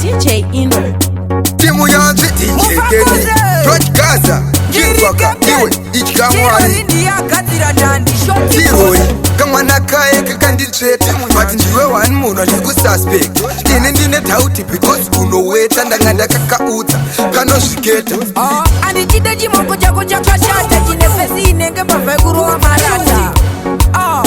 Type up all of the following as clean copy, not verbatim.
DJ Ino. Timu yanzi DJ Kenny. Mufakose! Gaza. Chirwaka iwe idya Mwari. Ndiyagadzira ndandi. Tiroi kamwana kaye kakanditsveta, but ndiwe one munhu andikususpect. Ini ndine doubt because unoweta, ndanga ndakakaudza kanozviketa. Andichide chimoko chako chakashata, chine face inenge mbavha yekurova marata. Ah,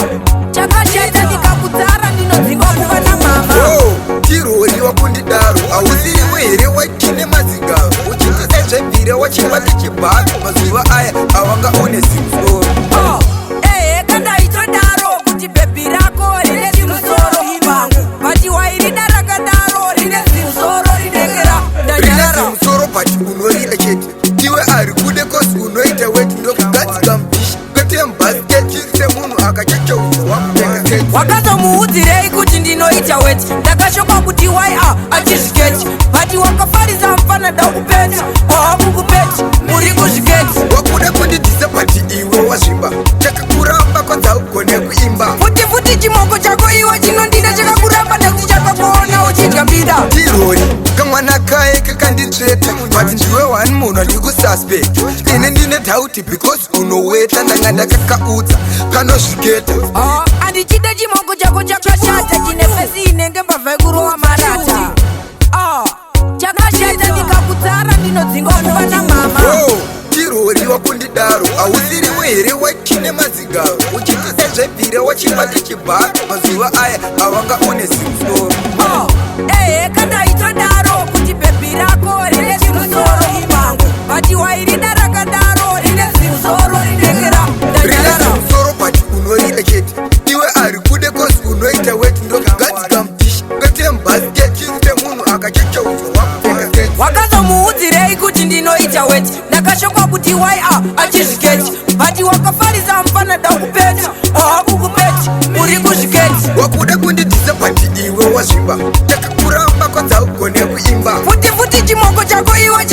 chakashata, ndikakudzara ndinodzingwa kuva namama. Oh, tirori wakundidaro, hausiriwe here wachine mazigaro uchitosezvebvira wachibata chibharo? Mazuva aya awanga une zimusoro. Oh, ehe, kandaitodaro kuti bhebhi rako rine zimusoro pangu, but wairida rakadaro, rine zimusoro rinengera. Rine Ndanyarara. zimusoro, but unorira chete iwe. Ari kude cause unoita weti, ndokugadzika mudish kwete mubasket, semunhu akachecheudzwa wakutenga keti. Wakazomuudzirei kuti ndinoita weti? Ndakashokwa kuti why achizviketi, but wakafarisa mufana dakupeti wahakukupeti muri kuzviketi. Wakuda kundidhisa, but iwe wazvimba, chakakuramba kwanza ugone kuimba. Futi futi, chimoko chako iwe chinondida chakakuramba nekuti chakakuona uchidya mbida. Tirori kamwana kaye kakanditsveta, but ndiwe one munhu andikususpect. Ini ndine doubt because unoweta, ndanga ndakakaudza kanozviketa. Ah, andichide chimoko chako chakashata, chine face inenge mbavha yekurova marata. Ah, chakashata, ndikakudzara ndinodzingwa kuva namama. Oh, tirori wakundidaro, hausiriwe here wachine mazigaro uchitosezvebvira wachibata chibharo? Mazuva aya awanga une zimusoro. Oh, ehe, kandaitodaro kuti bhebhi rako rine zimusoro pangu, but wairida rakadaro, rine zimusoro rinengera. Rine Ndanyarara. zimusoro, but unorira chete iwe. Ari kude cause unoita weti, ndokugadzika mudish kwete mubasket, semunhu akachecheudzwa wakupfeka keti. Wakazomuudzirei kuti ndinoita weti? Ndakashokwa kuti why achizviketi, but wakafarisa mufana dakupeti wahakukupeti muri kuzviketi. Wakuda kundidhisa, but iwe wazvimba, chakakuramba kwanza ugone kuimba. Futi futi, chimoko chako iwe.